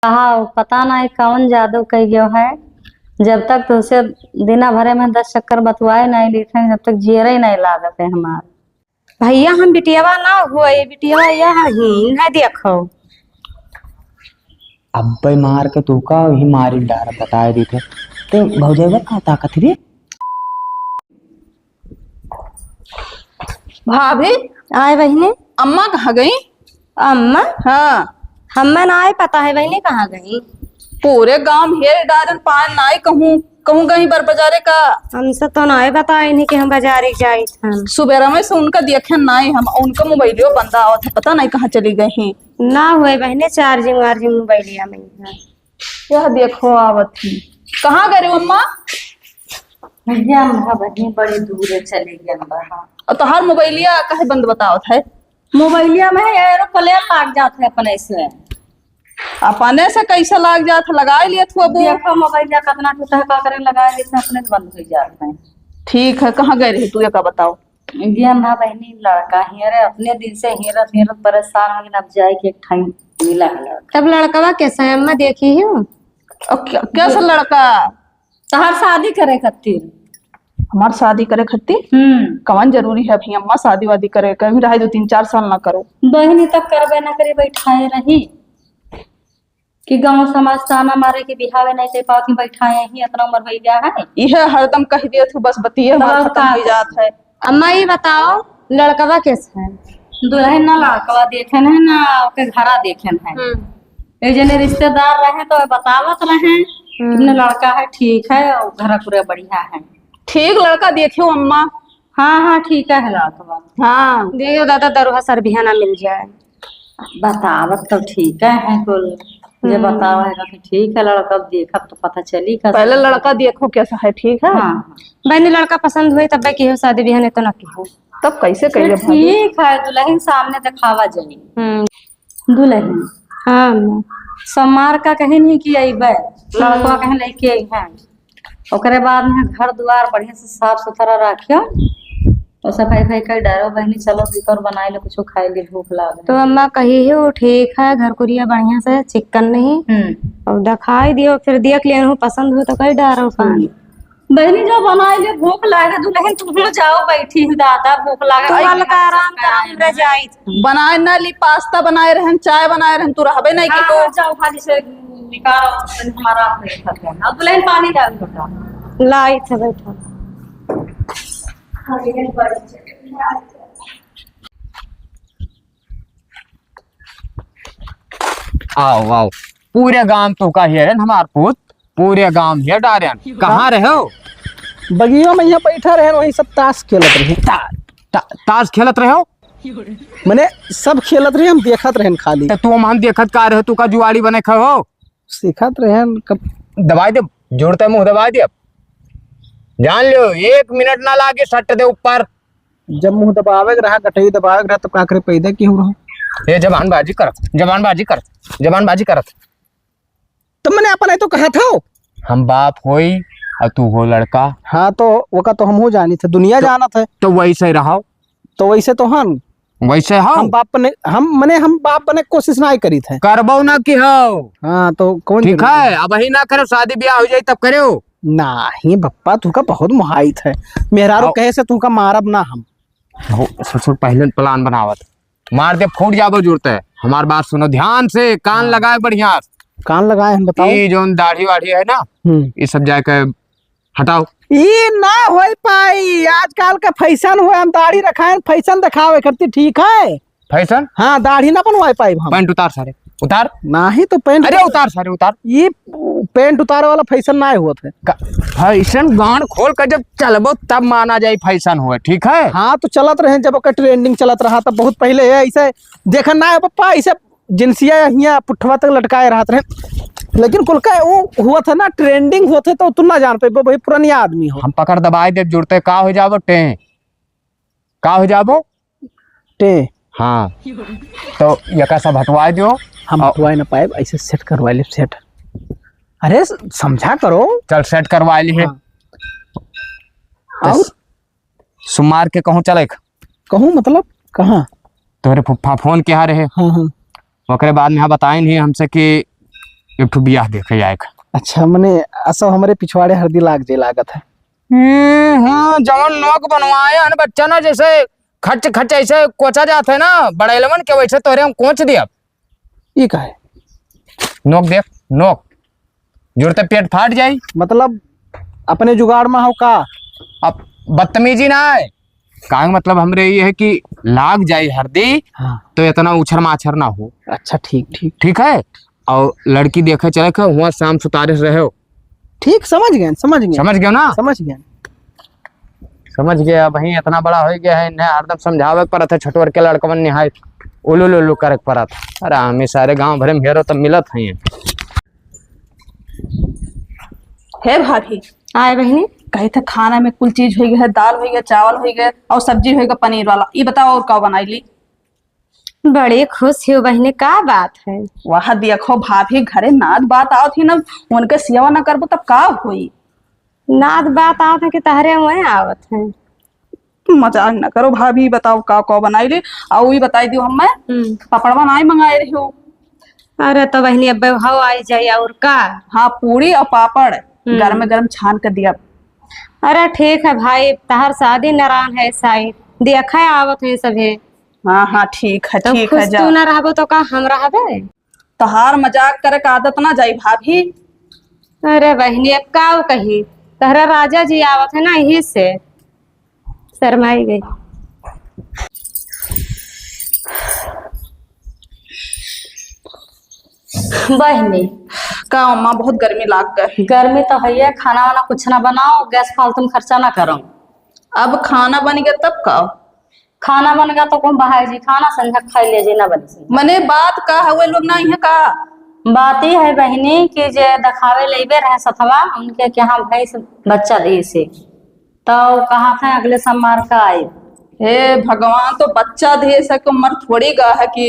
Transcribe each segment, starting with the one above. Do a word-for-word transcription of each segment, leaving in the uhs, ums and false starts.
कहा, पता नहीं कौन जादू कइ गयो है, जब तक तुमसे दिना भरे में दस चक्कर बतुआए नहीं लीथे, जब तक जियरे नहीं लागत है हमार। भैया, हम बिटियावा ना हुआ, ये बिटियावा यह ही, नहीं देखो। अब्बे मार के तू का ही मारी डार बताए दी थे। ते भौजाई बा का ताकत रे? भाभी। आए बहिनी। अम्मा कहाँ गई? अम्मा? हाँ। हम्मा ना आए, पता है बहिनी कहाँ गई? पूरे गांव में हेर डारन पान नाई कहूँ, कहूँ गई बर बाजारे का। हमसे तो नाई बताए नहीं कि हम बाजारे जाइत हन। सुबेरा में से उनका देखे नाई हम, उनका मोबाइलियो बंद आवत है, पता नहीं कहाँ चली गई। ना हुए बहिनी, चार्जिंग वार्जिंग मोबाइलिया में है। यह देखो आवत ही। कहाँ गए रे अम्मा? भैया, हम बहिनी बड़ी दूर है, चली गई हम बाहर। और तोहार मोबाइलिया काहे बंद बतावत है? मोबाइलिया में है, एरोप्लेन लाग जात है अपने से। अपने से कैसे लाग जात है? लगाए लिए तू अब। देखो मोबाइलिया कितना टूटा है, का करे, लगाए लिए अपने से बंद हो जात है। ठीक है, कहाँ गए रही तू, ये का बताओ? ये ना बहिनी, लड़का ही, अरे अपने दिन से हेरत हेरत परेशान हो गए, अब जाए के एक ठाई मिला है लड़का। तब लड़कवा कैसा है अम्मा, देखी हो? और क्या, कैसा लड़का? तहार शादी करे खातिर। हमार शादी करे खातिर? हम्म। कवन जरूरी है अभी अम्मा शादी वादी करे के? अभी रहे दो तीन चार साल ना करो। बहिनी तब करबे ना करे, बैठाए रही कि गांव समाज ताना मारे कि बिहावे नहीं कर पावत ही, बैठाए ही, इतना उम्र हो गया है। यह हरदम कह दिया तू, बस बतिये तब हमार और खत्म का हो जात है। अम्मा, ये बताओ, लड़कवा कैसा है? दुल्हन ना लड़कवा देखे हैं ना, ओके घरा देखे हैं। हम्म। एक जने रिश्तेदार रहे तो बतावत रहे, हम्म। तुमने लड़का है, ठीक है, और घर पूरा बढ़िया है। ठीक लड़का देखियो अम्मा। हाँ, हाँ, ठीक है लड़कवा। हाँ। देखियो दादा, दरुहा सर बिहाना मिल जाए। बतावत तो ठीक है, है कुल। जे हम्म। बतावा है तो ठीक है, लड़का देखब तो पता चली का पहले सब। लड़का देखो कैसा है, ठीक है? हाँ, हाँ। बहनी, लड़का पसंद हुई तब की हो शादी बिहान, तो ना की हो। तब कैसे तो कहिए भाभी? ठीक है, दुल्हन सामने दिखावा जाई। हम्म। दुल्हन। हाँ, अम्मा। सोमवार का कहे नहीं कि अइबे, लड़का हम्म। कहे लेके आई हैं। ओकरे बाद में घर दुआर बढ़िया से साफ सुथरा राखियो और सफाई उफाई कर डारो बहनी, चलो दिकर बनाए ले, कुछ खाए ले, भूख लागे। तो अम्मा कही है, वो ठीक है, घर कुरिया बढ़िया से चिक्कन नहीं। हम्म। और दिखाई दियो, फिर देख लियो, पसंद हो तो कही डारो पानी। हम्म। बहनी जो बनाए ले, भूख लागे, दुल्हन तुम जाओ बैठी हो दादा, भूख लागे। तू हल्का आराम कर, हम रजाई बनाए ना ली, पास्ता बनाए रहन, चाय बनाए रहन, तू रहबे नहीं की हाँ, तो। हाँ, जाओ, खाली से निकालो, हमारा हाथ नहीं खा गया। अब दुल्हन पानी डाल बेटा। लाई थे बैठा। आओ, आओ। पूरे गांव तो का हेरन हमार पूत, पूरे गांव हेर डारेन। कहाँ रहे हो? बगिया में यहाँ बैठा रहे, वहीं सब ताश खेलत रहे। ता-, ता-, ताश खेलत रहे हो? मने सब खेलत रहे, हम देखत रहेन खाली। तो तू हम देखत का रहे, तू का जुआड़ी बने खाए हो? सीखत रहेन कब। दबाई दे, जोड़ते मुंह दबाई दे। जान लो, एक मिनट ना लागे सट दे ऊपर। जब मुंह दबावे के रहा, गटई दबावे के रहा, तब का करे पैदा की हो रहा? ये जबानबाजी कर, जबानबाजी कर, जबानबाजी करत। तो मैंने अपन तो कहा था। हम बाप होई और तू हो लड़का। हाँ, तो वो का तो हम हो जानी थे, दुनिया तो, जानत है। तो वैसे ही रहो। तो वैसे तो हन। वैसे हो। हम बाप बने, हम मने हम बाप बने कोशिश ना करी थे। करबो ना की हो। हाँ, तो कौन ठीक जरूरी है, है? अब ही ना करो, शादी ब्याह हो जाए तब करो। नाही बप्पा, तुका बहुत मोहाइत है। मेहरारू आओ। कहे से तुका मारब ना हम। हो, ससुर पहले plan बनावत। मार दे, फूट जाबो जूरते। हमार बात सुनो ध्यान से, कान हाँ। लगाए बढ़िया। कान लगाए हम, बताओ। ई जौन दाढ़ी वाढ़ी है ना, हम्म। ई सब जाके हटाओ। ई ना होई पाई, आजकल का fashion होए, हम दाढ़ी रखाए, fashion दिखावे करती, ठीक है? Fashion? हाँ, दाढ़ी ना बनवाए पाइब हम। Pant उतार सारे, उतार। नाही तो pant अरे उतार। उतार सारे, उतार। ये pant उतारे वाला fashion ना होत है। का-, fashion गांड खोल के जब चलबो तब माना जाए fashion होए, ठीक है? हाँ, तो चलत रहे, जब ओकर trending चलत रहा तब बहुत पहले है, ऐसे देखन ना है पप्पा, ऐसे जिंसिया हियां पुठवा तक लटकाए रहत रहे। लेकिन कुल का वो हुआ था ना, trending हुआ था तो तू ना जान पे, भाई पुरानिया आदमी हो। हम पकड़ दबाए देब जुड़ते, का हो जाबो टे? का हो जाबो? टे। हाँ। तो यका सब हटवाए दियो। हम और हटवाए ना पाए, ऐसे set करवा ले, set। अरे स-, समझा करो। चल set करवा ली है। हाँ। तो और? स-, सुमार के कहूँ चले? कहूँ मतलब कहाँ? तोहरे फुफ्फा फोन किहा रहे। हाँ, हाँ। ओकरे बाद में यहाँ बताए नहीं हमसे कि एक ठो बियाह देखे जाए का। अच्छा, मने असो हमरे पिछवाड़े हरदी लाग जे लागत है। हम्म, हम्म, जवन नोक बनवाए हन बच्चा ना, जैसे खच खच ऐसे कोचा जात है ना बड़ैलवन के, वैसे तोरे हम कोच दिया। ई का है? नोक देख, नोक। जुड़ते पेट फाट जाई। मतलब अपने जुगाड़ में हो का? अब बदतमीजी ना है। काहे मतलब हमरे ये है कि लाग जाई हरदी, हाँ। तो इतना उछर माछर ना हो। अच्छा, ठीक, ठीक। ठीक है? और लड़की देखे चले के हुआ शाम सुतारे से रहे हो। ठीक, समझ गए, समझ गए। समझ गए ना? समझ गए। समझ गया, अब ही इतना बड़ा हो गया है, इन्हें हरदम समझावे के पड़त है, छोटवर के लड़कवन निहाय उलू लुलू करे के पड़त। अरे हमें सारे गांव भरे में हेरो तब मिलत है। हे भाभी। आए बहिनी। कही थे खाना में कुल चीज होइ गए है, दाल होइ गए, चावल होइ गए और सब्जी होइ गए पनीर वाला। ई बताओ और का बनाई ली? बड़ी खुश हो बहिनी, का बात है? वह देखो भाभी, घरे नात बात आवत ही ना, उनके सेवा ना करबो तब का होई? नात बात आवत है कि तहरे वहीं आवत है? मजाक ना करो भाभी, बताओ का का बनाई ले। और वही बताई दियो हम मैं हम्म। पापड़वा नाई मंगाए रही हो। अरे तो बहिनी अब हव आई जाई और का? हाँ, पूरी और पापड़ हम्म। गरम गरम छान के दिया। अरे ठीक है भाई, तहार शादी नारायण है साई, देखा है आवत है सभे। हाँ हाँ ठीक है, तो ठीक है, खुश जा। तू ना रहबो तो का हम रहबे? तहार मजाक करे का आदत ना जाई भाभी। अरे बहिनी अब का कही, तहरा राजा जी आवत है ना यही से। शर्माई गई। बहिनी। का अम्मा, बहुत गर्मी लाग गए। गर्मी तो है, खाना वाना कुछ ना बनाओ, गैस फालतू में खर्चा ना करो। अब खाना बन गया तब का? खाना बन गया तो कौन बहाए जी, खाना संझा खाई ले जी, ना बनी संझा। मने बात का हवे लोग ना यहाँ का? बात ही है बहिनी कि जे दिखावे लेबे रहे सथवा, उनके के यहाँ भैंस बच्चा दे से। तो कहा था अगले सोमवार का आई। हे भगवान, तो बच्चा दे सके उम्र थोड़ी गा है कि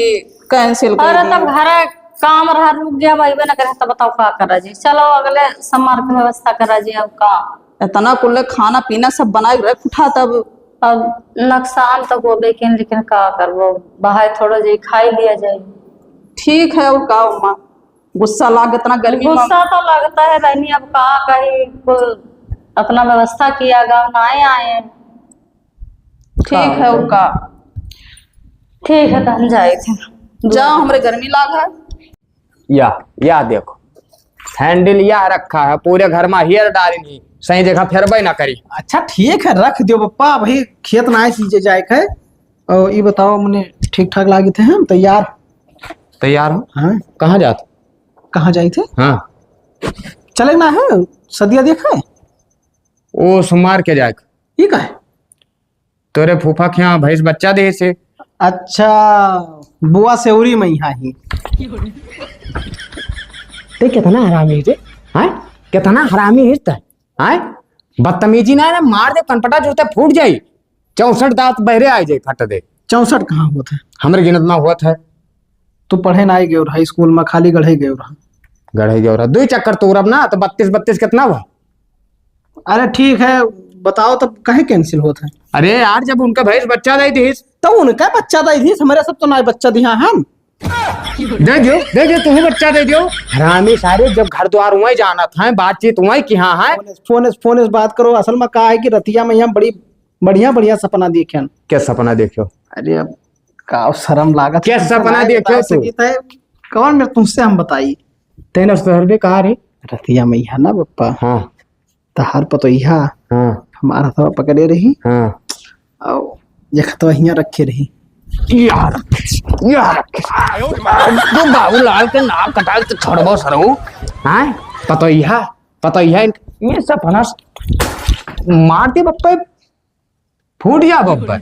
कैंसिल कर अरे दी। तब घर काम रहा, रुक गया, भाई बहन करे, तब बताओ का करा जी। चलो अगले सोमवार की व्यवस्था करा जी। अब का इतना कुल खाना पीना सब बनाए रख उठा तब। अब नुकसान तो होबे किन, लेकिन का करबो, बाहर थोड़ा जे खाई लिया जाए। ठीक है, और का अम्मा? गुस्सा लाग इतना गर्मी में। गुस्सा तो लगता है बहनी, अब का कही, कुल अपना व्यवस्था किया, गाँव ना आए, आए। ठीक है, और का? ठीक है, तो हम जाए थे। जाओ, हमरे गर्मी लाग है। या, या देखो, हैंडल या रखा है, पूरे घर में हेर डाली नहीं, सही जगह फेरबे ना करी। अच्छा, ठीक है, रख दियो पप्पा, अभी खेत ना आए, सींचे जाए के है। और ये बताओ, मने ठीक ठाक लागित है, हम तैयार। तैयार हो? हाँ। कहाँ जात? कहाँ जाई थे? हाँ। चले ना है, सदिया देखे? ओ, सोमवार के जाए। ये का है? तोरे फूफा के यहाँ भैंस बच्चा दे से। अच्छा, बुआ सेवरी में यहाँ ही। ते कितना हरामी है रे, हैं? कितना हरामी है ते, हैं? बदतमीजी ना है ना, मार दे, कनपटा जूते फूट जाई। चौसठ दांत बहरे आ जाई, फट दे। चौसठ कहाँ होत है? हमरे गिनत में होत है। तू पढ़े ना गयो रहा स्कूल में, खाली गढ़े गयो रहा। गढ़े गयो रहा, दुई चक्कर तोरब ना, तो बत्तीस, बत्तीस कितना हुआ? अरे ठीक है, बताओ तब काहे कैंसिल होत है? अरे यार, जब उनका भैंस बच्चा दे दीस। तो उनका बच्चा दे दीस, हमारे सब तो ना बच्चा दिया हम। दे दियो, दे दियो, तुम्हें बच्चा दे दियो। हरामी सारे, जब घर द्वार वहीं जाना था, बातचीत वहीं की हाँ है। फोन, फोन, फोन से बात करो, असल में का है कि रतिया में हम बड़ी बढ़िया बढ़िया सपना देखे हन। क्या सपना देखियो? अरे अब का शर्म लागत क्या है, सपना नहीं देखियो बता तू? सकित है। कौन में तुमसे हम बताई? तेने उस तोहर भी कहा रे? रतिया में यहाँ ना पप्पा। हाँ। तहार पतोहिया हाँ। हमारा हथवा पकड़े रही। हाँ। और ये खतवा हियाँ रखे रही। यहाँ रखे, यहाँ रखे। तू बाबूलाल के नाक कटाल तो छोड़बो सरऊ। हाँ? पतोहिया, पतोहिया इन-, ये सपना मार दे बप्पे। फूट जा बब्बर।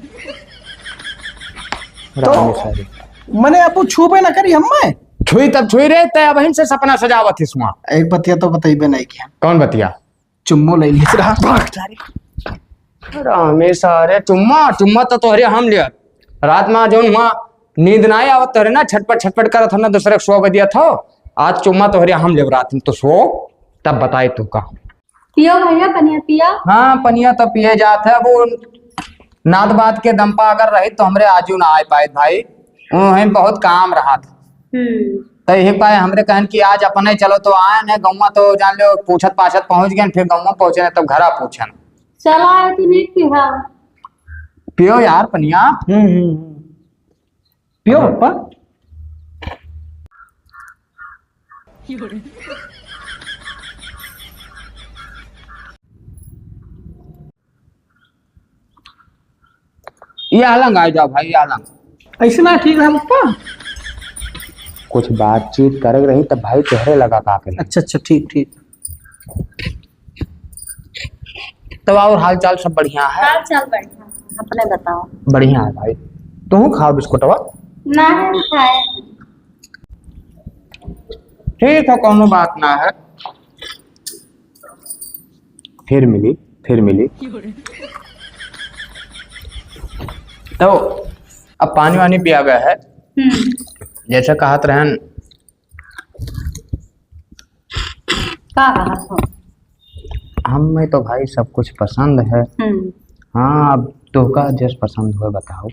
तो राम सारी। मने अब छूबे ना करी हम्मे। छुई तब छुई रे, तै अब इनसे सपना सजावत हिस वहाँ। एक बतिया तो बतइबे नहीं किया। कौन बतिया? चुम्मो ले लिस रहा। भाग जा रे। रामे सारे, चुम्मा, चुम्मा तो तोहरे हम लिया। रात में जौन हुआ, नींद ना आवत तोहरे ना, छटपट, छटपट करत हो ना, दूसरे को सो दिया था। आज चुम्मा तोहरे हम लेब रात में, तो सो, तब बताई तू का। पियो भैया, पनिया पिया। हाँ, पनिया तो पिए जात है। अब वो नात बात के दम पर अगर रही तो हमरे आजू ना आए पाए भाई, वहीं बहुत काम रहा था। हम्म। तो यही पाए हमरे कहन कि आज अपने चलो तो आए न, गौवा तो जान लो पूछत पाछत पहुँच गए, फिर गौवा पहुँचे न तब घरा पूछन। चला आए तो नहीं पिया। पियो यार पनिया। हम्म, हम्म, हम्म। पियो पप्पा। ये अलंग आ जाओ भाई, ये अलंग। ऐसे ना ठीक रहा पप्पा। कुछ बातचीत करे रही तब भाई चेहरे लगा का के। अच्छा, अच्छा, ठीक, ठीक। तब और हाल चाल सब बढ़िया है? हाल चाल बढ़िया है, अपने बताओ। बढ़िया है भाई। तू खाओ बिस्कुटवा। ना है, खाए। ठीक है, कोनो बात ना है, फिर मिली, फिर मिली। तो अब पानी वानी पिया गया है। हम्म। जैसे कहत रहन। का कहत हो? हमें तो भाई सब कुछ पसंद है। हम्म। हाँ, अब तोहका जस पसंद हो बताओ।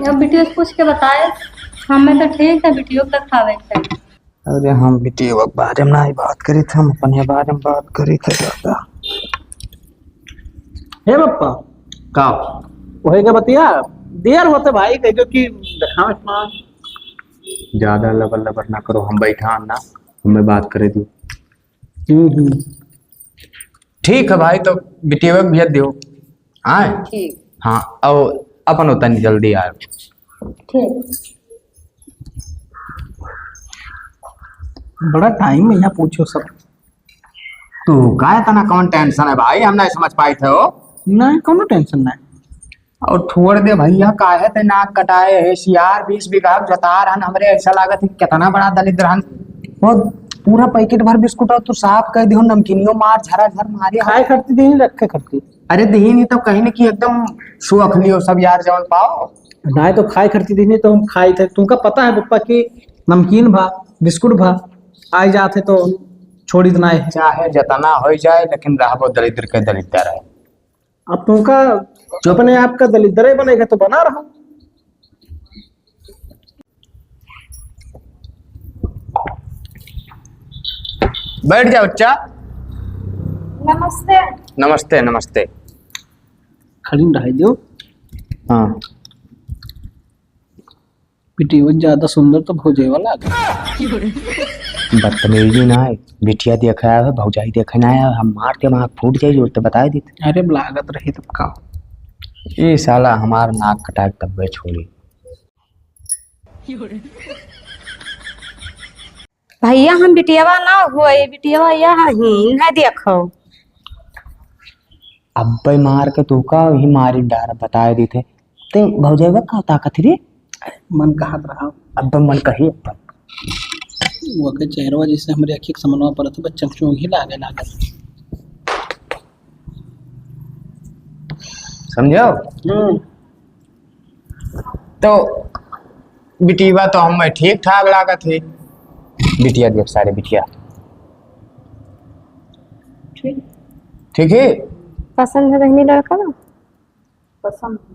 अब बिटिया से पूछ के बताए, हमें तो ठीक है, बिटियो के खावे के। अरे हम बिटिया के बारे में नहीं बात करी थे, हम अपने बारे में बात करी थे दादा। हे पप्पा। का? वही का बतिया, देर होते भाई, कह दो कि देखावे सामान। ज्यादा लबर लबर ना करो, हम बैठा ना, हमें बात करे दो। हम्म, हम्म। ठीक है भाई, तो बिटिया के भेज दियो। हाँ? ठीक। हाँ, और अपन उतनी जल्दी आयो। ठीक। बड़ा टाइम में यहाँ पूछो सब। तू का इतना कौन टेंशन है भाई, हम नहीं समझ पाए थे हो। नहीं, कोनो टेंशन नहीं। और छोड़ दे भैया, काहे ते नाक कटाए है सियार, बीस बीघा के जोतार हन, हमरे ऐसा लागत है कितना बड़ा दलिद्र हन। वो पूरा पैकेट भर बिस्कुट और तू साफ कर दियो, नमकीनियो मार, झरा झर मारे हो। खाए खरती दीनी, रखे खरती। अरे दीनी तो कहीं न कि एकदम सुअख लियो सब यार जवन पाओ। नाय तो खाए खरती दीनी तो हम खाई थे। तुमका पता है पप्पा कि नमकीन भा, बिस्कुट भा, आए जात है तो छोड़ी देना है। चाहे जितना हो जाए लेकिन रहबो दलिद्र के दलिद्र है। अब तुमका जो अपने आप का दलिद्दर बनेगा तो बना रहो। बैठ जा बच्चा। नमस्ते। नमस्ते, नमस्ते। खड़ी में रह दो। हाँ। बिटिया ज्यादा सुंदर तो भौजैया लागे। बदतमीजी ना है, बिटिया देखे आवे, भौजाई देखे ना आवे, हम मार के आँख फूट जाई, जो तो बताए देते। अरे लागत रही तब का। ये साला हमार नाक कटाए तब्बे छोड़ी। भैया हम बिटियावा ना हुए, बिटियावा यह ही ना देखो। अब्बे मार के तू का ही मारी डार बताए दी थे। ते भौजैया का ताकत रे? मन कहत रहा। अब्बे मन कही अब्बे। वो के चेहरवा जैसे हमरे अखिक समनवा परत बच्चा चोंगी लागे लागल। समझो? हम्म। तो बिटिया तो हमें ठीक ठाक लागत है। बिटिया देख सारे बिटिया। ठीक। ठीक है? पसंद है बहनी लड़का ना? पसंद है।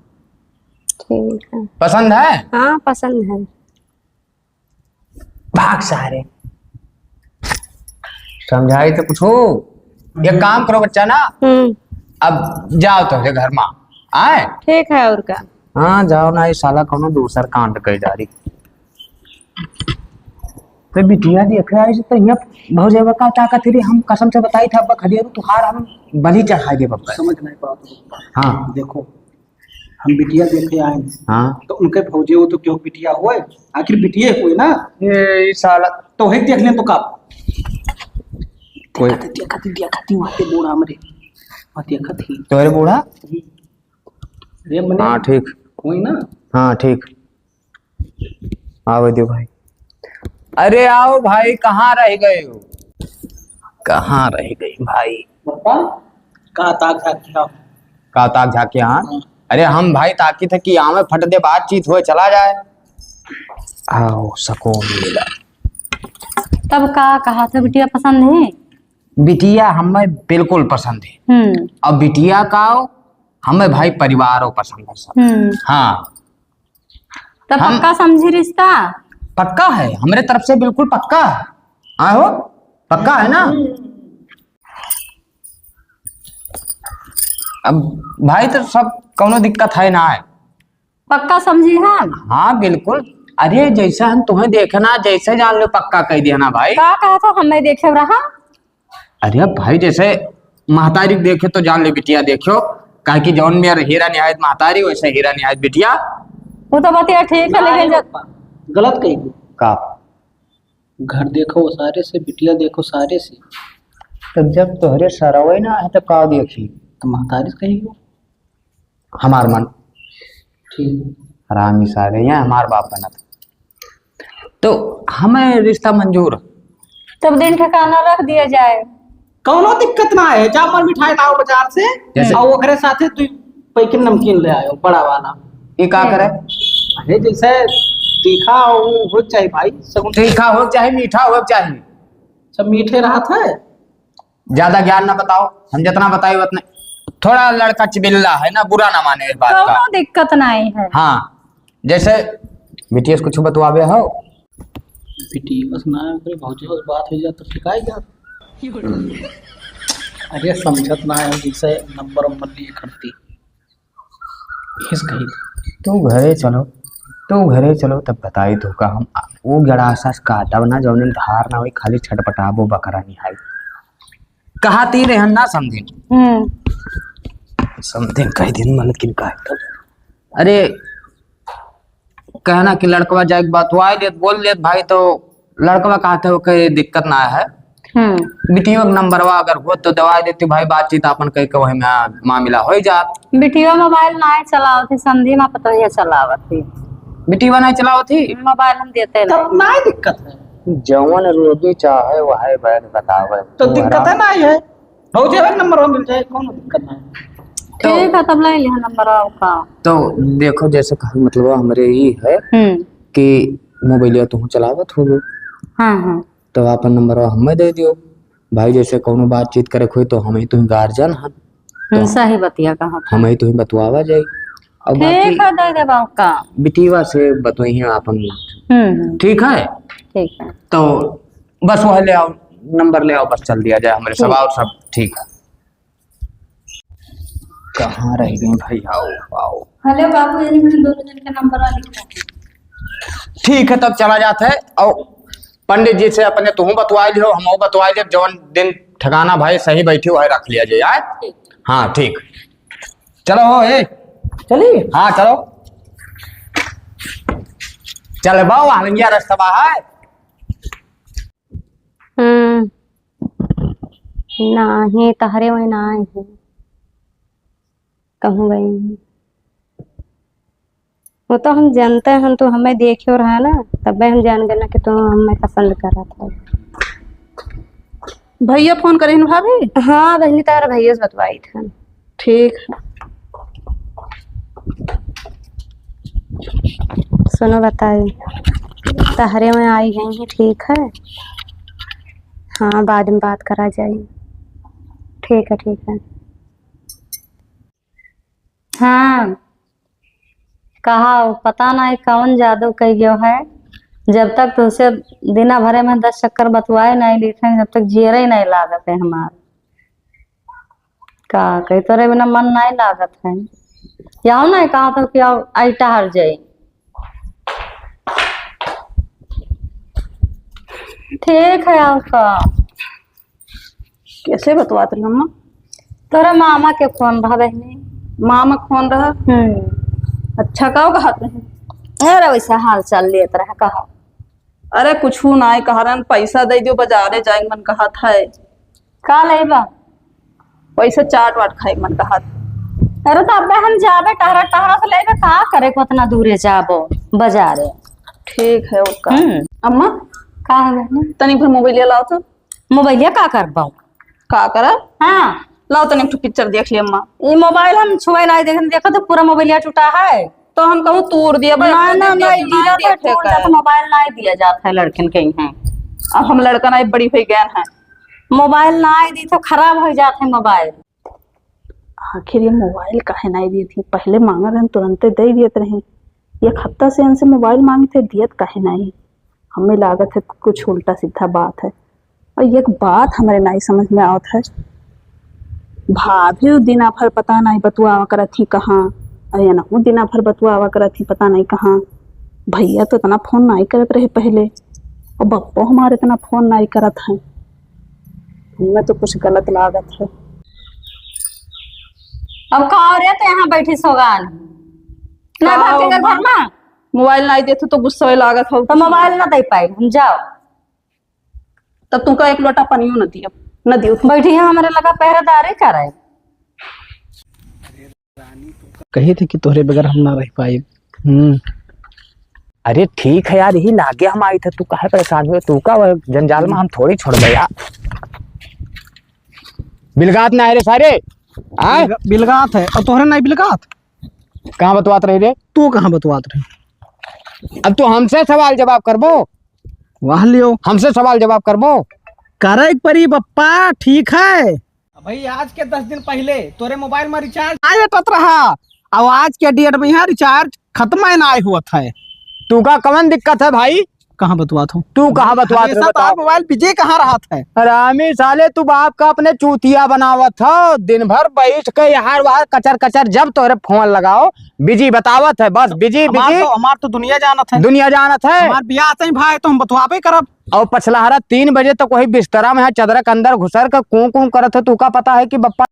ठीक है। पसंद है? हाँ, पसंद है। भाग सारे। समझाई तो कुछ हो। एक काम करो बच्चा ना, हम्म। अब जाओ तो घर में। आए? ठीक है, और का? हाँ, जाओ ना, ये साला कौनो दूसर कांड कई डारी। तो बिटिया देखे आई तो ये भौजैया का ताकत रे, हम कसम से बताई था, अब खदेरू तुहार हम बलि चढ़ाई दे बब्बा। समझ नहीं पाओ। हाँ। देखो, हम बिटिया देखे आए हैं। हाँ। तो उनके भौजे वो तो क्यों बिटिया हुए, आखिर बिटिया हुए ना। ये, ये साला। तो वही देख लें तो का? कोई देखा थी, देखा थी, देखा थी, वहाँ पे बूढ़ा हमरे। वहाँ देखा थी। तोरे बूढ़ा? अरे मने हाँ, ठीक। वही ना? हाँ, ठीक। आवे दो भाई। अरे आओ भाई, कहाँ रह गए हो? कहाँ रह गए भाई? पापा, का ताक झाँक के आओ। का ताक झाँक के, हाँ? हाँ। अरे हम भाई ताकी थे कि आवे फट दे बातचीत होए चला जाए। आओ, सुकून मिला। तब का कहा था, बिटिया पसंद है? बिटिया हमें बिल्कुल पसंद है। हम्म। अब बिटिया का हो, हमें भाई परिवारों पसंद है सब। हम्म। हाँ। तब हम पक्का समझी रिश्ता? पक्का है, हमरे तरफ से बिल्कुल पक्का है। हाँ हो, पक्का है ना? अब भाई तो सब कौनो दिक्कत है ना है। पक्का समझी हम? हाँ बिल्कुल। अरे जैसे हम तुम्हें देखे ना, जैसे जान लो पक्का कह दिया ना भाई। का कहा था हमें देखे रहा? अरे भाई जैसे महतारी देखे तो जान ले बिटिया देखो, काहे कि जौन मेर हीरा निहायत महतारी वैसे हीरा निहायत बिटिया। वो तो बतिया ठीक है, ना लेकिन रे जब पप्पा, गलत कही गयो। का? घर देखो सारे से, बिटिया देखो सारे से। तो जब तोहरे सरवे ना है तो का देखी? तो महतारी से कही हो। हमार मन। ठीक। हरामी सारे, यहाँ हमार बाप बनत। तो हमें रिश्ता मंजूर। तब दिन ठिकाना रख दिया जाए। कौनो दिक्कत ना है, जा मर मिठाई लाओ बाजार से, जैसे और ओकरे साथे दू पैकेट नमकीन ले आयो, बड़ा वाला। ये का करे? अरे जैसे तीखा हो, हो चाहे भाई, सगुन। तीखा हो चाहे मीठा हो चाहे। सब मीठे रहत है। ज्यादा ज्ञान ना बताओ, हम जितना बताए उतने। थोड़ा लड़का चिबिल्ला है ना, बुरा ना माने इस बात का। कौनो दिक्कत नहीं है। हाँ, जैसे बिटिया से कुछ बतवावे हो? बिटिया से ना, ओकरे भौजी से बात हो जात तो ठिकाई जात। अरे समझत ना है, जैसे नंबर वंबर लिए करती। खिस गई। तू घरे चलो, तू घरे चलो, तब बताई तो का हम। वो गड़ासा से काटब ना, जौन धार ना होई, खाली छटपटाबो बकरा निहाई। कहा ती रहन ना समधिन। हम्म। समधिन कह दिन मलकिन का एकदम। अरे, कहना कि लड़कवा जाए के बतवाए लेत, बोल लेत भाई, तो लड़कवा कहते हो कि दिक्कत ना है। हम्म। बिटियो के नंबरवा अगर हो तो दवाई देती भाई, बातचीत आपन कह के वही में मामला हो जात। बिटियो मोबाइल ना चलावत थी, समधी मा पतोहिया चलावत थी। बिटियो नहीं चलावत थी? मोबाइल हम देते तब नहीं। ना दिक्कत है। जवन रोगी चाहे वह बैद बतावे। तो तू दिक्कत हराम। है ना ये। भौजी एक नंबर में मिल जाए, कौनो दिक्कत ना है। ठीक है, तब ले लिहा नंबर आपका। तो देखो, जैसे कहा, मतलब, हमरे ई है हम्म। कि मोबाइलिया तुहू चलावत होबो। हाँ, हाँ। तो आपन नंबरवा हमें दे दियो। भाई, जैसे कौनो बातचीत करे के होई, तो हम ही तुही गार्जियन हन। हम्म, तो सही बतिया कहा था। हम ही तुही बतवावा जाई। और ठीक बाकी है, दे देबा का। बिटिया से बतवाई है आपन। हम्म, हम्म। ठीक है? ठीक है। तो बस वह ले आओ, नंबर ले आओ, बस चल दिया जाए हमरे सब, ठीक। और सब ठीक है। कहाँ रह गए भाई? आओ, आओ। हेलो बाबू, यही मैंने दोनों जन का नंबर लिखा है। ठीक है, तब चला जात है। और पंडित जी से अपने तुहू बतवाई लियो, हमहू बतवाई लेब, जौन दिन ठिकाना भाई सही बैठी वही रख लिया जाए, आए? ठीक। हाँ, ठीक। चलो हो, ए। चली? हाँ, चलो। चल बाबू, आलंगिया रस्तवा है। हम्म, नाही, तहरे वही ना आए हैं, कहूँ गए हैं। वो तो हम जानते हैं, तू हमें देखे रहा ना, तबे हम जान गए ना कि तू हमें पसंद करत है। भैया फोन करे हैं भाभी? हाँ बहनी, तार भैया से बतवाई था। ठीक है। सुनो बताई, तहरे में आई गई हैं, ठीक है? हाँ, बाद में बात करा जाई। ठीक है, ठीक है। हाँ, कहा, पता नहीं कौन जादू कई गयो है, जब तक तुझसे दिना भरे में दस चक्कर बतवाए नहीं ली थे, जब तक जियरे नहीं लागत है हमार। का कही, तोरे बिना मन नहीं लागत है। याओ नहीं कहा था कि आओ, आई टहर जाई। ठीक है, आओ का। कैसे बतवात रही अम्मा? तोरे मामा के फोन रहा बहनी। मामा के फोन रहा? हम्म। अच्छा, का कहत रही? अरे वैसे हाल चाल लेत रहा, कहा। अरे कुछ ना है, कहा रहन पैसा दे दियो, बाजारे जाए मन कहत है। का लेबा? वैसे चाट वाट खाए मन कहत। अरे तो अबे हम जाबे टहरा टहरा से लेबे, का करे को उतना दूरे जाबो बाजारे। ठीक है, ओका। हम्म। अम्मा, का है बहनी? तनी भर मोबाइलिया लाओ तो। मोबाइलिया का करबो? का करब? हाँ। लाओ तनी एक ठो पिक्चर देख ले अम्मा। ई मोबाइल हम छुए नहीं, देखे, देखो तो पूरा मोबाइलिया टूटा है। तो हम कहूँ तूर दिया बा, ना, ना, ना, दीदा तो देखे टूट का जात, मोबाइल नहीं दिया जात है लड़कन के यहाँ। अब हम लड़का नहीं बड़ी हो गए हैं। मोबाइल नहीं दी तो खराब हो जात है मोबाइल। आखिर ये मोबाइल काहे नहीं दी थी? पहले मांगा रहन, तुरंते दे दियत रही। एक हफ्ता से इनसे मोबाइल मांगी थे, दियत काहे नहीं? हमें लागत है कुछ उल्टा सीधा बात है। और एक बात हमरे नाई समझ में आवत है, भाभी उ दिना भर पता नाई बतुआवा करत ही कहाँ, और एनहू दिना भर बतुआवा करत ही पता नाई कहाँ। भैया तो इतना फोन नाई करत रहे पहले, और बप्पो हमारे इतना फोन नाई करत है। हमें तो कुछ गलत लागत है। अब का हो रे, तो यहाँ बैठी सोगान ना का घर के हो घर माँ? भर में? मोबाइल नाई देतू तो गुस्सा लागत हो। तो मोबाइल ना दे पाई हम, जाओ। तब तुमका एक लोटा पनियो न दियब, न दियो। बैठी है हमरे लगा पहरेदारी करे। कही थे कि तोहरे बगैर हम ना रह पाए। हम्म। अरे ठीक है यार, यही लागे हम आई थे, तू काहे परेशान हुए? तू का वो जंजाल में हम थोड़ी छोड़ दे यार। बिलगात ना है रे सारे। आय? बिलगा-, बिलगात है, और तोहरे नहीं बिलगात? कहाँ बतवात रही रे? तू कहाँ बतवात रही? अब तू हमसे सवाल जवाब करबो? वाह लियो। हमसे सवाल जवाब करबो? करे के परी बप्पा, ठीक है। भाई, आज के दस दिन पहले तोरे मोबाइल में रिचार्ज आए बटत रहा, और आज के डेट में यहाँ रिचार्ज खत्म है ना आए हुआ था। तू का कवन दिक्कत है भाई? कहाँ बतवात हो? तू कहाँ बतवात हो, हमेशा बताओ। तार मोबाइल बिजी कहाँ रहत है? हरामी साले, तू बाप का अपने चूतिया बनावत हो। दिन भर बैठ के यहाँ वहाँ कचर कचर, जब तोहरे फोन लगाओ बिजी बतावत है, बस बिजी, हमार बिजी। तो, हमार तो दुनिया जानत है। दुनिया जानत है। हमार बियाह से ही भाई तो हम बतवाबे करब। और पछलहरा तीन बजे तक वही बिस्तरा में है, चदरा के अंदर घुसर के कूं कूं करत है। तू का पता है कि बप्पा